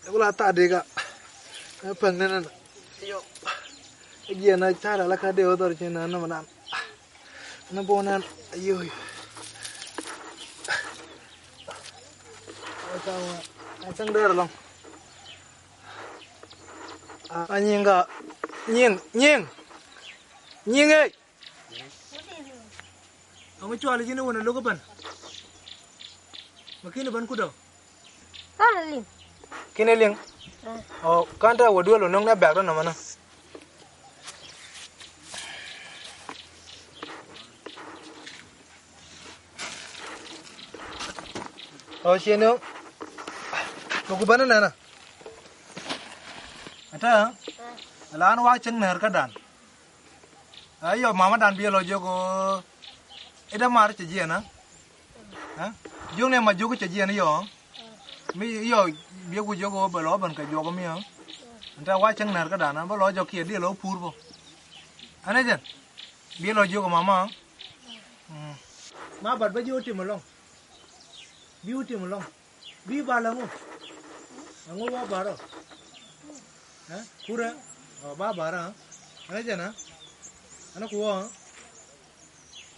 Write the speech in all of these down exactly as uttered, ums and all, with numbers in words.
Ɛ wula ta dika. Ɛ pɛn nɛn nɛn. Yo. Ɛ jiɛn a cara la ka dee wä dhɔr cin na nɔmɔ nan. Ni bon nan. Yo. Ɛ ta wa. Ɛ cäŋ dee rɛ lɔŋ. A nyiŋ ka. Nyiŋ. Nyiŋ. Nyiŋ ɛ. Ɔŋ cuali ji̱n iwun a lo̱k iban. Ma ki̱n iban kudɔ. Kan a liŋ. Ki̱n a liŋ. Ɔ, kan ta wä duel wä no̱ŋ na bɛ̈k rɔ nɔmɔ na. Ɔ, ciɛ ni ɔ. Kɛ ku bänä nɛnä. Ata. Ala an wa cäŋ nɛr kä dan. Ɛ yɔ mama dan biɛ lɔ jiök ɣöö. Ida mar cɛ jiɛn a. Ɛ? Jiök ni ma jiök cɛ jiɛn yɔ. Mi yɔ biɛ ku jiök ɣöö bɛ lɔ bän kɛ juɔk mi ɛ. Nta wa cäŋ nɛr kä dan a bä lɔ jɔ kiɛ diɛ lɔ pur bä. Ɛn ɛ jɛn. Biɛ lɔ jiök mama. Mm. Ma bat bä jiök tim ɛlɔŋ. Bi̱i̱ wä tim ɛlɔ̱ŋ. Bi̱i̱ bal ɛŋu? Ɛŋu wä barɔ? Ɛ? Kurɛ? Ɔ, ba barɔ, ɛ? Ɛn ɛ jɛn, ɛ? Ɛn ɛ ku wä, ɛ?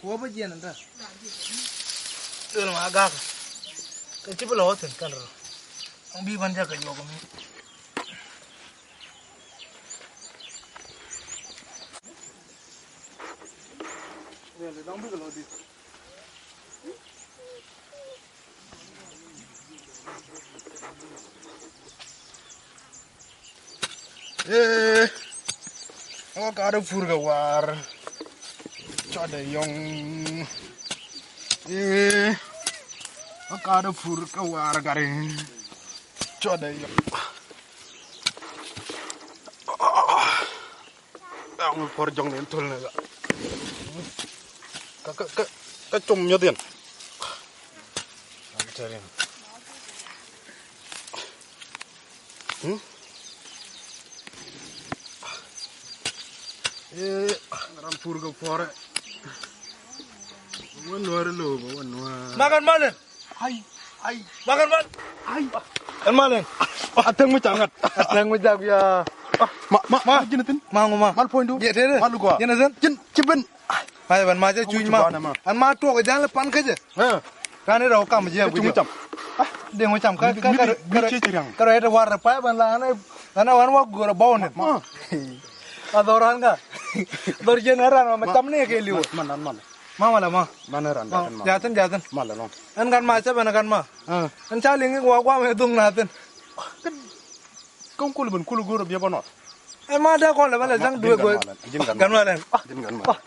Ku wä bä jiɛn ɛn tɛ. Duel ma gak. Kɛ ci bi lɔ wä thi̱n kɛn rɔ. Ɛŋ bi̱i̱ ban jɛ kɛ juɔk mi. Duel dɔŋ bikɛ lɔ di̱t. Ee, ɔ kaat ɛ pur kɛ war. Cɔt ɛ yɔŋ. Ee, ɔ kaat ɛ pur kɛ war gari. Cɔt ɛ yɔŋ. Ɛ ŋu puɔr jɔŋ ni thol ni ka. Kä, kä, kä, kä cum nyuɔth yɛn. Hmm? Ee, ram pur kɛ puɔrɛ. Wä nuäär lo̱o̱, wä nuäär. Makan malɛ. Ai, ai. Makan mal. Ai. Ɛn malɛ. A täŋ mi ca ŋa̱t. A täŋ mi ca ŋa̱t. Ma, ma, ma, ji̱n a thi̱n. Ma ŋu ma. Mal puɔ̱nydu. Yɛ tëë dee. Mal gɔaa. Ji̱n a thi̱n. Ji̱n ci ben. Ma jɛ ben ma jɛ cuc ma. Ɛn ma tuɔk jal pan kä jɛ. Ɛ. Kan i̱ rɛw kam jɛ guic. Cuŋ cam. Ah, dee ŋu cam kä, kä, kä, kä rɛw ite war rɛ pay ben la ɛn, ɛn, ɛn wa go̱o̱r a bɔw ni. Ma. A dhɔr an kä. Dhɔr jɛ na ran ma cam ni kɛ liw. Man, man, man. Ma malɛ ma. Banɛ ran da̱thin ma. Ja̱thin, ja̱thin. Malɛ nɔ. Ɛn kan ma cä bɛn kan ma. Ah. Ɛn ca liŋ i̱ wa guam ɛ dhuŋ na thin. Kä, kä kul ben kul go̱o̱r biɛ bä nɔt. Ɛn ma dee kɔn lɛ bä lɛ ja̱ŋ duee go̱o̱r. Ji̱n kan malɛ. Ji̱n kan malɛ.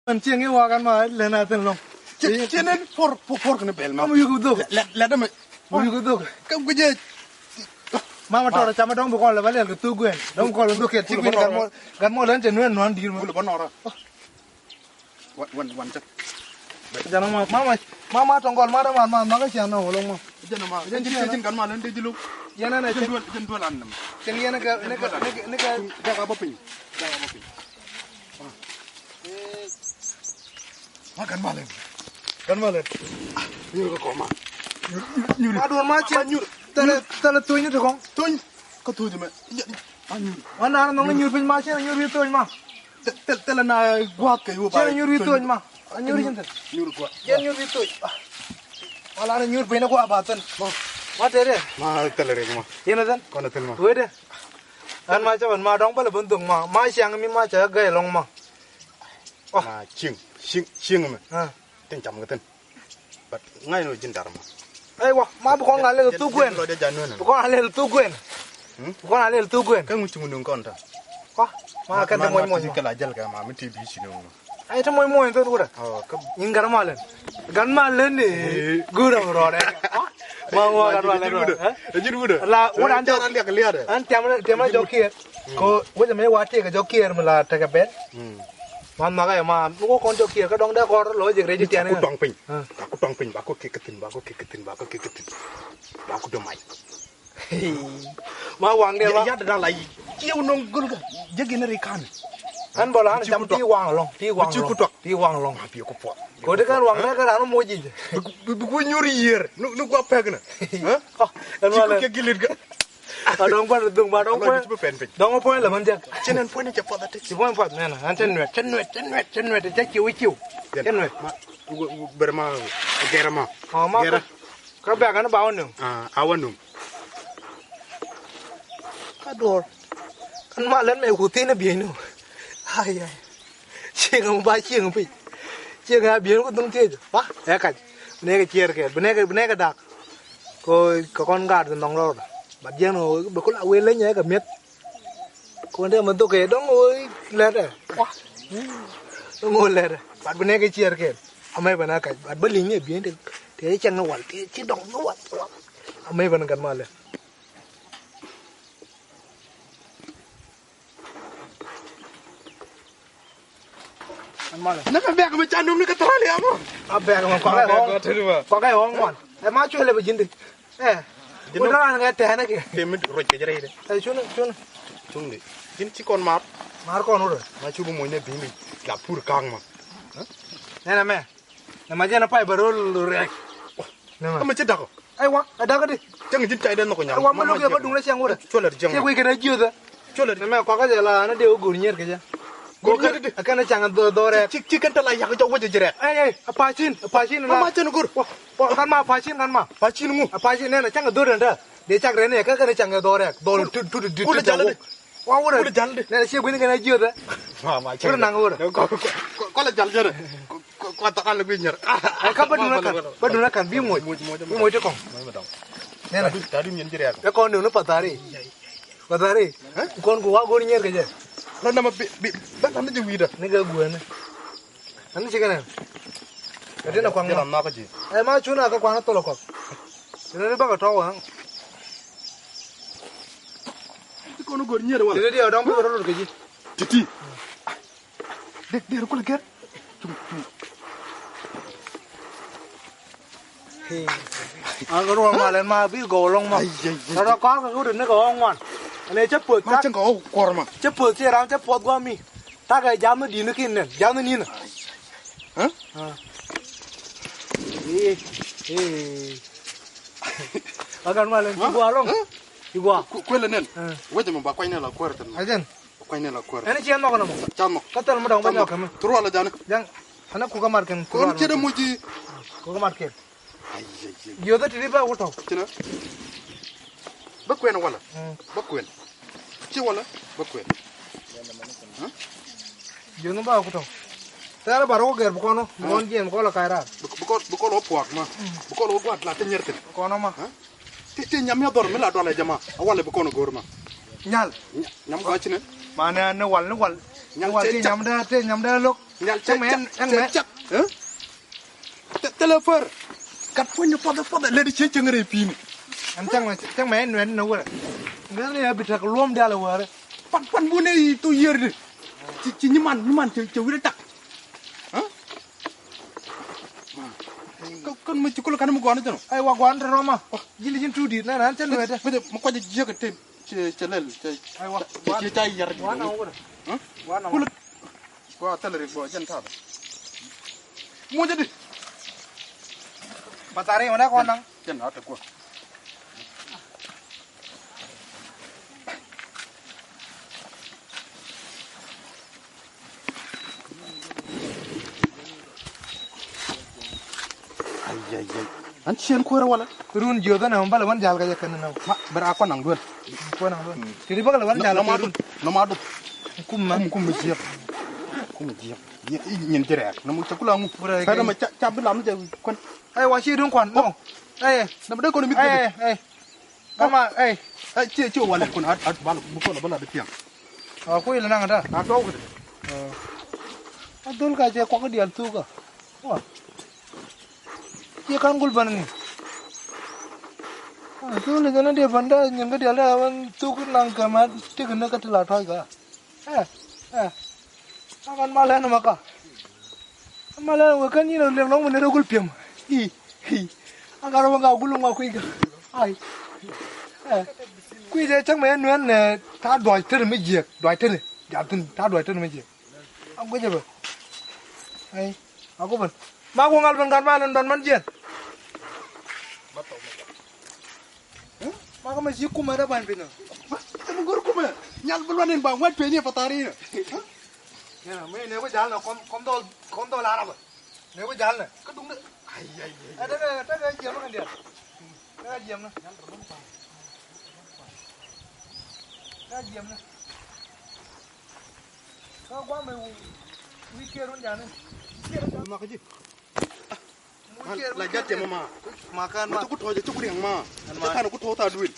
Ɛn cieŋ i̱ wa kan ma lɛ na thin lɔŋ. Ci, ci nen puɔr, puɔr, puɔr kini bɛl ma. Ɛn mi yuk dhok. Lɛ, lɛ, lɛ dämɛ. Wä yuk dhok. Kä guic jɛ. Mama tɔrɔ camä dɔ̱ŋ bi kɔn lɛ ba lɛl kɛ thuk guɛn. Dɔ̱ŋ kɔn lɛ dhok kɛ ti guic gat mɔ, gat mɔ lɛn cɛ nuɛn nuan di̱i̱r mɔ. Wulɛ bä nɔrä. Wan, wan, wan cɛ. Jɛn mama, mama, mama tɔŋ gɔl ma dɛ ma, ma, ma kä cian nɔ wä lɔŋ mɔ. Jɛn ma, jɛn, jɛn, jɛn gat ma lɛn dee ji̱ lo̱k. Yɛn ɛn ɛ cɛn duel, cɛn duel an nɛm. Cɛn yɛn ɛ kɛ, nɛ kɛ, nɛ kɛ, nɛ kɛ. Dak a bä piny. Dak a bä piny. Ma kan malɛn. Kan malɛn. Nyur ka kɔma. Nyur, nyur. Ma duɔr ma ci. Nyur. Tɛlɛ, tɛlɛ tuny ni ti kɔŋ. Tuny. Ka tuny mɛ. Ma nyur. Ma na nɔŋ nyur piny ma ci nyur wi tuny ma. Tɛ-, tɛ-, tɛlɛ na guak kɛ yu ba. Ci nyur wi tuny ma. A nyur yin tɛ. Nyur guak. Ci nyur wi tuny. Ma la nyur piny na guak ba tɛn. Ma. Ma tɛlɛ rek ma. Yɛn a tɛn. Kɔn a tɛn ma. Wede. An ma ca ban ma dɔŋ bä lɛ bä dhok ma. Ma ciaŋ mi ma ca gɛy lɔŋ ma. Ma cieŋ, cieŋ, cieŋ mɛ. Ah. Tin cam kɛ thin. But ŋa̱c ni wä ji̱n dar ma. Aiwa, ma bi kɔn ŋa̱c lɛl thuk guɛn. Bi kɔn ŋa̱c lɛl thuk guɛn. Hmm? Bi kɔn ŋa̱c lɛl thuk guɛn. Kä ŋuci ŋun nuŋ kɔn ta. Wa, ma kɛn ti moc moc. Kɛ la jäl kɛ ma mi ti bi ci nuŋ. Ai ti moc moc thon wurɛ. Oh, kä. In gar malɛn. Gar malɛn ni. Eh. Gura rɔrɛ. Ma wa gar malɛn. Ji̱n wudɛ. Eh? Ji̱n wudɛ. La wurɛ an jɔ. An tiam tiam jɔ kiɛ. Ko wä jɛ mi wa tëëkɛ jɔk kiɛɛr mi la tekɛ ben. Mm. Man makä yɛ ma mi wä kɔn jɔk kiɛɛr kä dɔŋ dee kɔr lɔ jɛ rɛy ji̱ tiɛn. Ku tɔŋ piny. Ah. Ba ku tɔŋ piny, ba ku kik kä thi̱n, ba ku kik kä thi̱n, ba ku kik kä thi̱n. Ba ku dom mac. Ma waŋ dee ma. Ya dee la yi. Kiɛ wä nɔŋ gul kä jɛ gin ri kan. Ɛn bɔl an cam ti waŋ lɔŋ, ti waŋ lɔŋ, ti waŋ lɔŋ. Bi ku puɔth. Ko ti kɛn waŋ nɛ kɛ ran moc ji̱. Bi ku nyur yiër. Ni gua pɛk na. Ɛn ci ku kɛ gilit ka. A dɔŋ bat dɔŋ bat dɔŋ puɔ̱ny. Dɔŋ puɔ̱ny la man jɛ. Ci nɛn puɔ̱ny cɛ puɔth ati. Ci puɔ̱ny puɔth nɛn an cɛ nuɛt, cɛ nuɛt, cɛ nuɛt, cɛ nuɛt, cɛ ciw ciw. Cɛ nuɛt. Ber ma gɛrɛ ma. Ɔ ma. Kä bɛ̈k ɛn ba wä nöŋ. A wä nöŋ. Kä duɔ̱ɔ̱r. Kɛn ma lɛn mɛ ku thi̱n ɛ bieynu. Ai ai. Cieŋ ɛmɔ ba cieŋ pic. Cieŋ ɛ bieynu ku dhuŋ thiec. Ba ɛ kac. Bi nɛɛkɛ ciɛɛr kɛɛl, bi nɛɛkɛ, bi nɛɛkɛ da̱k. Kɛ kɔn gaat kɛ nhɔŋ rɔɔdɛ. Bat jiɛn ɣöö bi ku la wëë leny ɛ kɛ mi̱eth. Kuɔn dee mi dhuk kɛ dɔ̱ŋ ɣöö lɛt ɛ. Dɔ̱ŋ ɣöö lɛt ɛ. Bat bi nɛɛkɛ ciɛɛr kɛɛl. Amɛ bɛ na kac bat bä liŋ ni bi̱i̱n ti ti cɛŋ ni wal ti ci dɔŋ ni wal. Amɛ bɛ na gat malɛ. Nɛ mɛ bɛk mi ca num ni kɛ thɔrɔli amɔ. A bɛk mi kɔkɛ ɣɔŋ. Kɔkɛ ɣɔŋ wan. Ɛ ma cuɛlɛ bɛ ji̱n di. Ɛ. Wut raan ŋɛ tɛ̈nä kɛ. Kɛ mi ruac kɛ jɛ rɛy dɛ. Ɛ cunä cunä. Cuŋ di. Ji̱n ci kɔn mar. Mar kɔn wurɛ. Ma cu bi muɔ̱ny nɛ bi̱i̱n di la pur ka̱a̱ŋ ma. Nɛnɛ mɛ. Nɛ ma jɛn a pay bä ro̱l rɛk. Nɛ ma. Kä mi ci dakɔ. Ay wa a dakɔ di. Cäŋ ji̱n cay dee nhɔk nyam. Ay wa mi lo̱k yɛ bä duŋ rɛ cɛŋ wurɛ. Cuɔlɛ di cɛŋ. Cɛ kui̱ kɛn a jiöthä. Cuɔlɛ di. Nɛ mɛ kɔakä jɛ la ni dee wä go̱r nyier kɛ jɛ. Go̱r nyier di. Kɛn a caŋ dhɔ rɛk. Ci kɛn tɛ la yak jɔk wä jɛ jɛ rɛk. Ay ay a pacin a pacin la. Ma cɛn go̱r. Kan ma pacin kan ma. Pacin ŋu. A pacin nɛn a caŋ dhor dɛn dä. Dee cak rɛn ɛ kä kɛn cak ɛ dhɔr ɛ dhɔr tut tut dit. Wulɛ jal di. Wa wurɛ. Wulɛ jal di. Nɛ cie guini kɛn jiöt ɛ. Ma ma cak. Wurɛ naŋ wurɛ. Kɔlɛ jal jɛ. Kɔ ta kɔlɛ guinyɛr. Ɛ ka bä dun kan bä dun kan bi moc. Bi moc ti kɔŋ. Nɛ na. Ta dun yɛn jɛ rɛk. Ɛ kɔn dun pathari. Pathari. Kɔn ku wa go̱r nyier kɛ jɛ. Lɔ nama bi bi bä lam jɛ wi̱i̱dä. Ni kɛ guɛni. Ani cikɛ nɛn. Kɛ tin ɛ kuaŋ ma. Ɛ ma cun a kɛ kuaŋ a thol ɛ kɔk. Tin ɛ ri bakɛ tɔk waŋ. Ti kɔn go̱r nyier wala. Tin ɛ ri ɛ dɔŋ bikɛ rɔt rɔt kɛ ji̱. Titi. Dek dek kulɛ gɛr. Cung cung. A kɛ ruɔ̱n malɛn ma bi gɔw lɔŋ ma. Tɔtɔ kɔak kɛ wut ni kɛ ɣɔ̱ŋ ŋuan. Ɛn ɛ cä puɔth. Ma cäŋ kɛ ɣɔ̱ŋ kuɔr ma. Cä puɔth ci ram cä puɔth gua̱a̱mi. Takɛ jam ni di̱i̱n ni kin nɛn jam ni ni̱n. Ɛ ɛ. A gan malɛn ci gua lɔŋ. Ci gua. Kuelɛ nɛn. Wecɛ mɛ ba kuany nɛn la kuɛr tɛn. Ajɛn. Kuany nɛn la kuɛr. Ɛn ci ɛn nhɔk nɔmɔ. Ca nhɔk. Kä thɛl mi dɔŋ bä nyɔk kɛ mi. Thurua la jani. Jɛn. Ɛn a kukɛ mat kɛn. Kɔn cɛ dɛ muc ji̱. Kukɛ mat kɛn. Ai ai ai. Yiothä ti ri bä wä tɔ̱. Cinä. Bä kuɛn wala. Bä kuɛn. Ci wala bä kuɛn. Yiothä bä wä tɔ̱. Thɛɛrɛ ba rɔ wä gɛr bi kɔn wä bi kɔn jiɛn bi kɔn la ka̱c raar. Bi kɔn bi kɔn wä puak ma. Bi kɔn wä gua̱t la ti nyier thin. Kɔn wä ma. Ti ti nyam mi dhɔr mi la dual ɛ jama a wal bi kɔn go̱r ma. Nyal. Nyam gɔcni. Ma ni ni wal ni wal. Ni wal ti nyam dee ti nyam dee lo̱k. Nyal cɛ cɛ cɛ. Thilɛ pär. Gat puɔ̱ny ni puɔth puɔth lɛ di cie cieŋ rɛy pi̱i̱ni. Ɛn cäŋ mɛ cäŋ mɛ ɛn nuɛn ni wurɛ. Ŋäth ni a bi tek luɔ̱m dial wärɛ. Pan pan bun ɛ yi thok yiër di. Ci ci nyiman nyiman cɛ cɛ wi̱r tak. Kän mi ci kulɛ kän mi gɔɔn jɛn. Ai wa gɔɔn te rɔma. Ji̱n ji̱n tuut di̱i̱t nɛn an cä nuɛt. Bä jɛ mi kuacɛ jiäk ɛ tem. Cɛ cɛ lɛl cɛ. Ai wa. Cɛ cɛ ca yiɛr. Wa na wurɛ. Wa na wurɛ. Kua thil rik bɔ jɛn ta̱a̱ bä. Mucä di. Pathari ŋuɔ̱t ɛ kɔn naŋ. Jɛn a te kuä. Ai ai ai. An cien kuäärä walɛ. Run jiöthä nɛ mɛ bälɛ wän jal kɛ jɛ kɛn nɛ. Ma bɛ raa kuan naŋ duel. Kuan naŋ duel. Ti di bäkɛ lɛ wän jal kɛ run. Nɔma dut. Kum mɛ. Kum kum jiɛk. Kum jiɛk. Nyin ji̱ rɛɛk nɔmɔ cɛ kula ŋu. Kɛn nɔmɔ ca bi lam jɛ kuan. Ai wa ci dun kuan nɔ. Ai. Nɔmɔ dee kɔn mi. Ai ai. Kama ai. Ai ci ci walɛ kun at at bal bu kɔn bala di pian. A kuil naŋ ta. A tɔw kɛ. A dhul ka cɛ kɔk dial thuka. Wa. Ci kan gul bän ni. Thul ni jɛn a diɛ bän da nyin kä dial da bän thuk naŋ kɛ ma tik ni kä ti la tɔc ka. Ɛ ɛ. A kan ma lɛn ma ka. Ma lɛn wek kän nyin a liɛŋ nɔŋ mi ni rɛ gul piɛm. I i. A ka rɔ ma ka gul ma kui̱ ka. Ai. Ɛ. Kui̱ jɛ cäŋ mɛ nuɛn nɛ ta duac teni mi jiɛk duac teni. Jathin ta duac teni mi jiɛk. Guic ɛ bä. Ai, a ku ben. Ma ku ŋal ben gat ma lon dɔn man jiɛn. Ma kä ma ci kumɛ dee ba̱ny piny nɔ. Ma, te mi go̱r kumɛ. Nyal bi luan in ba ŋuɛt peny ni pathari ni. Yɛn a mi ne wä jal nɔ kɔm, kɔm dhɔl, kɔm dhɔl arabä. Ne wä jal nɔ. Kä duŋdä. Ai, ai, ai. Ɛ, tekɛ, tekɛ jiɛm ni kɛn diaal. Tekɛ jiɛm ni. Tekɛ jiɛm ni. Kä guam mi wi̱i̱ kiɛɛr wun jani. Kiɛɛr wun jani. Mak ji̱. La jat tiɛm ma. Ma kan ma. Cu ku tɔ̱ɔ̱c cu ku riɛŋ ma. Kan ma. Kan ku tɔ̱ɔ̱c tha duël.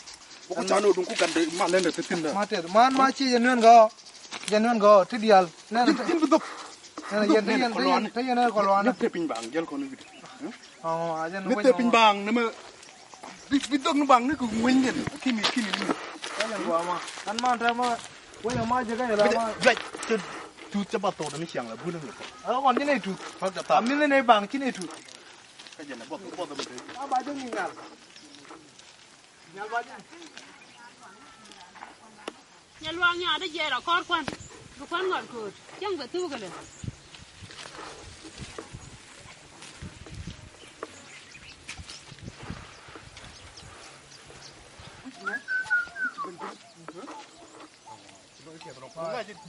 Ku can odun ku kan de ma lɛn de te thin da. Ma tɛth. Man ma ci jɛ nuɛn gɔ. Jɛ nuɛn gɔ ti dial. Nɛn te. Tin bi dhop. Nɛn yɛn te yɛn te yɛn te yɛn kɔ luan. Te piny ba ŋ jɛl kɔn wi̱dɛ. Ɔ, a jɛn. Ni te piny ba ŋ ni mɛ. Bi, bi dhok ni baŋ ni kɛ ŋueny kɛn. Kini, kini, kini. Ɛ jɛn gɔaa ma. An ma tɛ ma. Wec ma jɛ kɛ yɛ la ma. Juac cɛ tuth cɛ ba thok ni ciaŋ la bun ni. A kɔn ci ni tuth. Fak jɛ tha. A mi ni baŋ ci ni tuth. Kä jɛn bɔth, bɔth mi te. A ba jɛ ni nyal. Nyal ba jɛ. Nyɛ luaak nyaat dee jiɛɛr a kɔr kuan. Bi kuan ŋɔt kööt cäŋ bɛ thuk kɛ lɛ.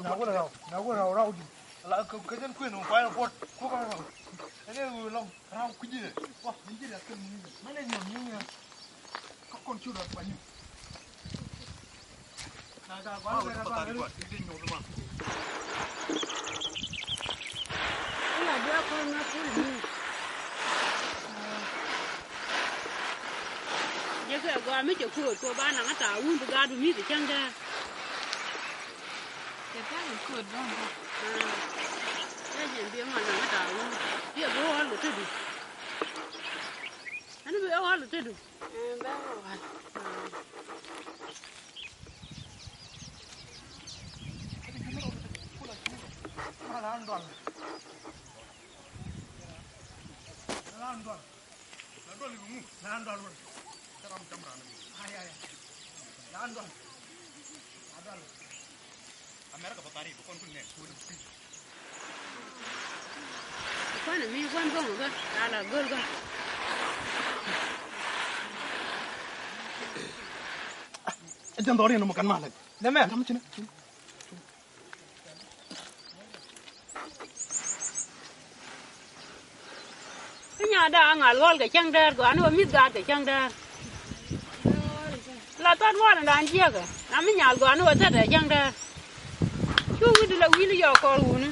Na wä rau, na wä rau, rau di. La kɛ, kɛ jɛn kuën wä kuan kuɔt. Kuɔt rau. Ɛn ɛ wä lɔŋ rau kuji̱. Wa, ni ji̱ la kɛ mi. Mɛn ɛ nyɔm ni nyɔm. Kä kɔn cu rɔ pa nyu. Na ga gɔl bɛ na ba ri ti nyuɔth ma. Ina bia kɔn na kul ni. Jɛ kɛ gɔaa mi cɛ kuot kɔ ba naŋ a taawun bi gaat bi mi bi cäŋ dee. Cɛ ta̱a̱ kɛ kuot bä. Aa. Cɛ jɛ bi ma naŋ a taawun. Cɛ bi wal kɛ te du. Ɛn bi wal kɛ te du. America bä thari bä kɔn kun nɛ. Kuan mi kuan gɔŋ gä ala gör gä. Ɛ jɛn dhɔriɛn nɔmɔ kan malɛ. Dɛmɛ. Dɛmɛ cini. Kä nyaatda a ŋa̱l ɣɔl kɛ cäŋ däär gɔaa ni wä mi̱th gaat kɛ cäŋ däär. La thɔt ŋuɔ̱t in raan jiäkä na mi nyal gɔaa ni wä thät ɛ cäŋ däär. Cu wi̱cdu la wi̱i̱l yɔɔk kɔɔr wuni.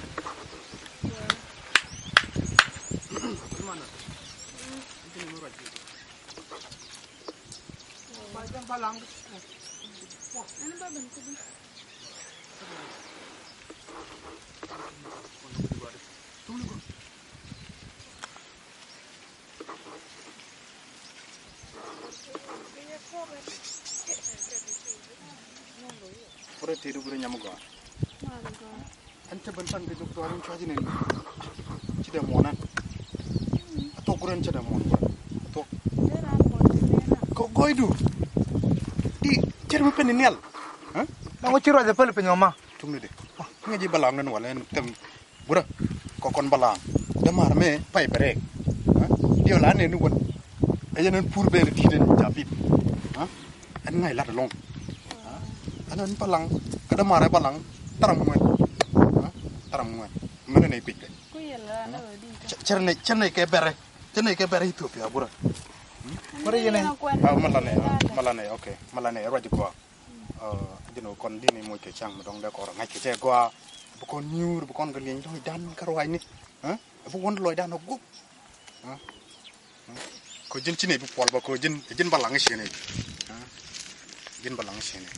Kurɛ tëëdu kurɛ nyam gɔaa. Ɛn cä ben pan kɛ jɔk tuaar in cua̱c inin. Ci dee muɔ̱ɔ̱n ɛn. A thuɔ̱k gurɛ ɛn cä dee muɔ̱ɔ̱n gurɛ. A thuɔ̱k. Kɛ gɔɔydu. Di cɛ mi pen in nhial. Ɛn ɣöö ci ruac ɛ päl piny ɣɔma. Tuk ni di. Ŋäc ji̱ balaŋ ni walɛ ɛn thɛm. Gurä kɔ kɔn balaŋ dämaar mɛ pay bɛ rɛɛk. Diɔl anɛ ni wän. Ɛ yɛn ɛn pur bɛɛl di̱i̱t ɛn ca bip. Ɛn ŋa̱c lat ɛlɔ̱ŋ. Ɛn ɛn balaŋ kɛ dämaar ɛ balaŋ. Tharam ŋuɛn. Tharam ŋuɛn. Mɛn ɛn ɛ kui̱c kɛ. Cɛ nɛ, cɛ nɛ kɛ bɛrɛ. Cɛ nɛ kɛ bɛrɛ Ethiopia gurä. Mɛ lanɛ, mɛ lanɛ, ok. Mɛ lanɛ ruac gɔaa. Ɛ jɛn ɣöö kɔn di̱t ni moc kɛ ca̱ŋ mi dɔ̱ŋ dee kɔn rɔ ŋa̱c kɛ cɛ gɔaa. Bi kɔn nyuur, bi kɔn kɛ lieny lɔcdan kä ruaacni. Ɛ bi wän lɔcdan ɔ guɔ̱p. Kɛ ji̱n ci nɛy bi puɔl bä kɛ ji̱n, ji̱n balaŋ i̱ ciënɛ. Ji̱n balaŋ i̱ ciënɛ.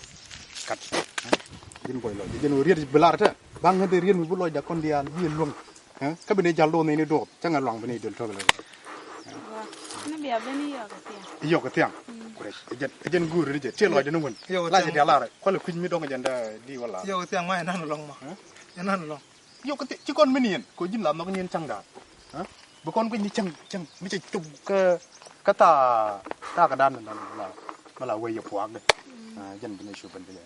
Kat ji̱n buɔy lɔc ji̱n ɣöö riet bi lar tɛ. Baŋ ŋäth riet mi bi lɔcda kɔn diaal bi luäŋ. Kä bi ni jal duɔth ni ni duɔth cä ŋɛ luaŋ bi ni döl tuɔk lɛ. Ni bia ben i̱ yɔk ithiaŋ. I̱ yɔk ithiaŋ. Kurɛ ɛ jɛn, ɛ jɛn guur ni jɛ tiɛ lɔcdɛ ni wän. La jɛ dial lar kualɛ kui̱ny mi dɔŋ jɛn dee di wala. Yɔk ithiaŋ ma ɛ nan lɔŋ ma. Ɛ nan lɔŋ. Yɔk ithiaŋ ci kɔn mi ni yɛn ko ji̱n la nhɔk ni yɛn caŋ daal. Bi kɔn guic ni cäŋ cäŋ mi cɛ cop kä kä thaa thaa kɛ dan ni dan mi la mi la wee yɛ puaak dɛ. Jɛn bi ni cup ben bi jɛ.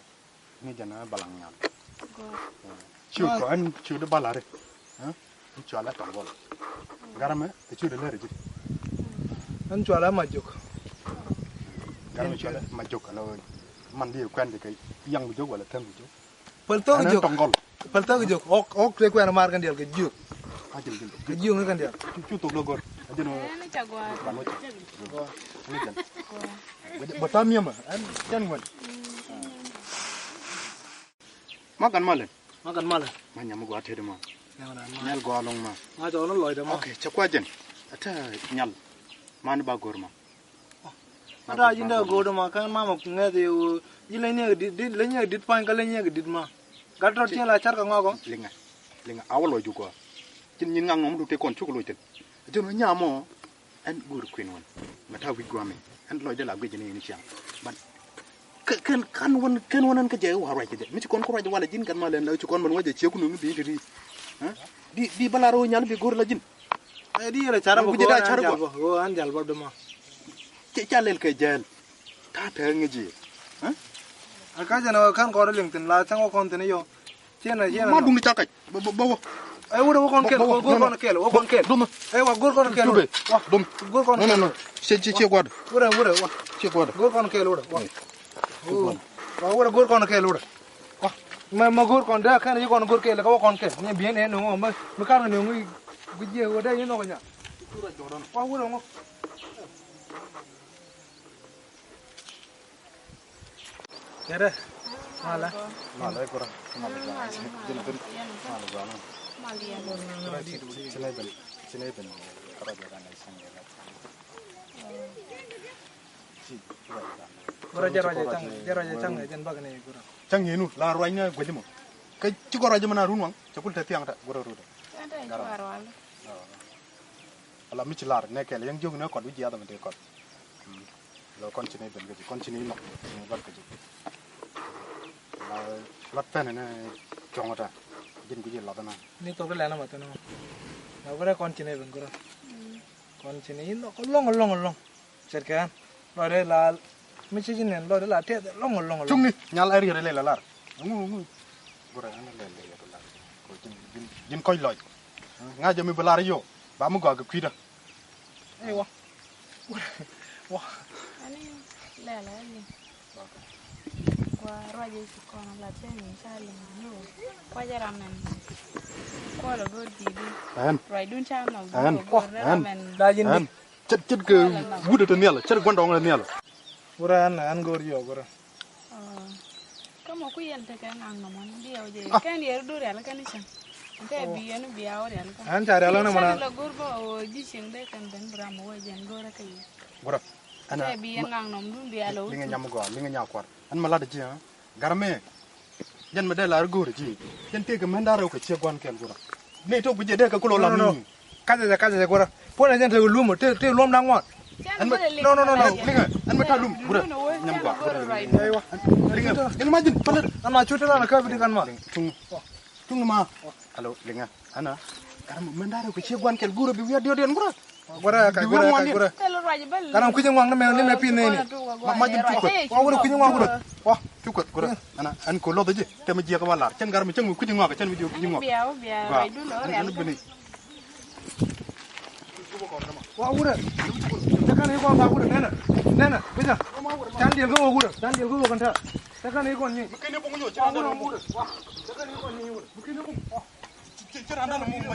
Ni jɛn balaŋ nyal. Ciu kɔ ɛn ciu di balari. Ɛn cualɛ Tɔŋgɔl. Garamɛ ɛ cu dee lär ji̱. Ɛn cualɛ Majok. Garamɛ cualɛ Majok, ɛn man di kuɛn di kɛ Yaŋ bi Jok wala Tɛm bi Jok. Päl thok Jok. Tɔŋgɔl. Päl thok Jok. Ɣɔk, ɣɔk te kuɛn mar kɛn dial kɛ Jiök. A jil jil. Kɛ Jiök ni kɛn dial. Cu, cu thok lɔ gor. A jil. Ɛn ca gua̱a̱r. Ban wä cɛ. Gua̱a̱r. Bä tam yɛmɛ. Ɛn cɛn ŋuɛn. Ma kan malɛ. Ma kan malɛ. Ma nyam mi gɔaa tëëdi ma. Nyam dan ma. Nyal gɔaa lɔŋ ma. Ma cɔl ni lɔcdɛ ma. Ok, cɛ kuac jɛn. Ata nyal. Man ba go̱r ma. Ata ji̱n dee go̱r ma kan ma ma ŋɛth yɛ wä. Ji̱ leny ni kɛ dit, dit, leny ni kɛ dit pa̱ny ka leny ni kɛ dit ma. Gat tɔt cieŋ la car kɛ ŋɔakɔ. Liŋɛ. Liŋɛ. A wä lɔcdu gɔaa. Ji̱n nyin ŋaŋ nɔm du te kɔn cuk loc thin. Ji̱n wä nyam mɔ. Ɛn go̱o̱r kuën wän mɛ ta̱a̱ wi̱c gua̱a̱mɛ. Ɛn lɔcdɛ la guic ni ni ciaŋ. Ban kɛn, kɛn wän, kɛn wän ɛn kä jɛ wa ruac kɛ jɛ mi ci kɔn ku ruac walɛ ji̱n kɛn ma lɛn la ci kɔn mɛn wä jɛ ciek kun ŋi bi̱i̱ ti ri. Di, di bä la rɔ nyal bi go̱o̱r la ji̱n. Ɛ di yɛlɛ carɛ bä go̱o̱r an jal bä. Go̱o̱r an jal bä duma. Ca lɛl kɛ jɛɛl. Ta̱a̱ tɛɛ ŋi̱ ji̱. A ka̱cɛ nɔ kɛn kɔn liŋ thin la cäŋ wä kɔn thin yɔ. Ciɛ nɛ, ciɛ nɛ. Ma duŋ ni ca kac. Bä, bä, bä wä. Ɛ wurɛ wä kɔn kɛl, wä go̱r kɔn kɛl, wä kɔn kɛl. Dum. Ɛ wä go̱r kɔn kɛl. Dum. Wä. Dum. Go̱r kɔn kɛl. No, no, no. Ciɛ, ciɛ, ciɛ gua̱d. Wurɛ, wurɛ, wä. Ciɛ gua̱d. Go̱r kɔn kɛl wurɛ. Wä. Wä wurɛ go̱r kɔn kɛl wurɛ. Wä. Ma, ma go̱r kɔn dee kɛn yi kɔn go̱r kɛl, ka wä kɔn kɛl. Ni biɛn ɛn ŋɔ, ma, ma kar ni ŋɔ, gujiɛ wä dee yi nɔ kɔ nya. Wä wurɛ ŋɔ. Kɛrɛ. Malɛ. Malɛ kura. Malɛ kura. Malɛ kura. Malɛ kura. Malɛ kura. Malɛ kura. Malɛ kura. Malɛ kura. Gura jɛ ruac jɛ caŋ, jɛ ruac jɛ caŋ jɛn bak ni gura. Caŋ yenu la ruac ni guac mɔ. Kä ci gura jɛ mɛ na run waŋ cɛ kul te thiaŋ ta gura rut. Ala mi ci lar ne kɛl yɛn jiök ne kɔt wi̱c jiath mɛ te kɔt. Lɔ kɔn ci ni ben kä ji̱, kɔn ci ni nɔk ci ni bak kä ji̱. La lat pɛn ni cuɔŋ ta ji̱n guic ji̱ lat na. Ni thok lɛn ama thin ɔ. La gura kɔn ci ni ben gura. Kɔn ci ni nɔk lɔŋ lɔŋ lɔŋ. Ce̱tkɛ ɣän lɔcdɛ la mi ci ji̱ nɛn lɔcdɛ la tɛth lɔŋ lɔŋ lɔŋ. Cuŋni nyal ɛ riet ɛ lɛl ɛ lar. Ŋu ŋu. Gurɛ ɣän ɛ lɛl ɛ riet ɛ lar. Ji̱n kɔc lɔc. Ŋa̱c jɛ mi bi lar yio ba mi gɔaa kɛ kui̱dä. Ey wä. Wä. Ani lɛl ɛ liŋ. Gua ruac i̱ ci kɔn la tɛn in ca liŋ ni wä. Kuac ɛ ram ɛn. Kuɔl ɛ go̱r ji̱ di. Ɛn. Ruacdun ca nɔk. Ɛn. Ɛn. Daa ji̱n di. Cit, cit kɛ wut ɛ te nhial, cit gua̱ndɔŋ ɛ te nhial. Wurɛ ɛn, ɛn go̱o̱r yɔɔk wurɛ. Kä mɔ ku yɛn tekɛ ŋaŋ nɔmɔ ni diɛw jɛ. Kɛn yɛr du rial kɛn cäŋ. Kɛ bi yɛn bi a wä rial kɛn. Ɛn ca rial ɛn mɔna. Cäŋ lɛ go̱o̱r bä wä ji̱ cieŋ dee kɛn ben bi ram wä jɛn go̱o̱r ɛ kɛ yɛ. Wurɛ. Ɛn. Kɛ bi yɛn ŋaŋ nɔm dun bi a lɛ wä. Liŋɛ nyam gɔaa, liŋɛ nya kuar. Ɛn mɛ lat ji̱. Garmɛ. Jɛn mi dee lar go̱o̱rä ji̱. Jɛn tëëkɛ mɛn da̱rɛ wä kɛ ciek gua̱n kɛl gurä. Nɛy tok bi jɛ dee kɛ kulɔ lam ni. Kacɛ jɛ, kacɛ jɛ gurä. Puɔ̱nɛ jɛn tëëkɛ luomä, tëë, tëë luɔm da̱ŋ ŋuan. Ɛn mi, no, no, no, no, liŋɛ. Ɛn mi ta̱ lum gurä. Nyam gua gurä. Aywa. Liŋɛ. Liŋɛ ma ji̱n, pälät. Ɛn ma cut ran kä bi dik ɛn ma. Cuŋ. Cuŋ ma. Alo, liŋɛ. Ɛn a. Garmɛ mɛn da̱rɛ wä kɛ ciek gua̱n kɛl gurä bi wi̱i̱ a diɔt yɛn gurä. Gurɛ, ka gurɛ, ka gurɛ. Kanan kui̱c ŋuak ni mɛ, ni mɛ pi̱n nɛni. Ma, ma ji̱n cuk kueth. Wa wurɛ kui̱c ŋuak gurɛ. Wa cuk kueth gurɛ. Ana, an ko lɔth ji̱. Tɛmɛ jiɛk wa lar. Cɛn gar mi cɛn mi kui̱c ŋuak, cɛn mi jiɛk kui̱c ŋuak. Bia, bia, bia, bia. An, an bini. Wa wurɛ. Cɛ kan ikɔn wa wurɛ nɛnɛ. Nɛnɛ, kui̱ca. Can diɛl kä wa wurɛ. Can diɛl kä wa kan ta. Cɛ kan ikɔn ni. Wa wurɛ, wurɛ. Wa. Cɛ kan ikɔn ni wurɛ. Cɛ, cɛ, cɛ ran dan mum ma.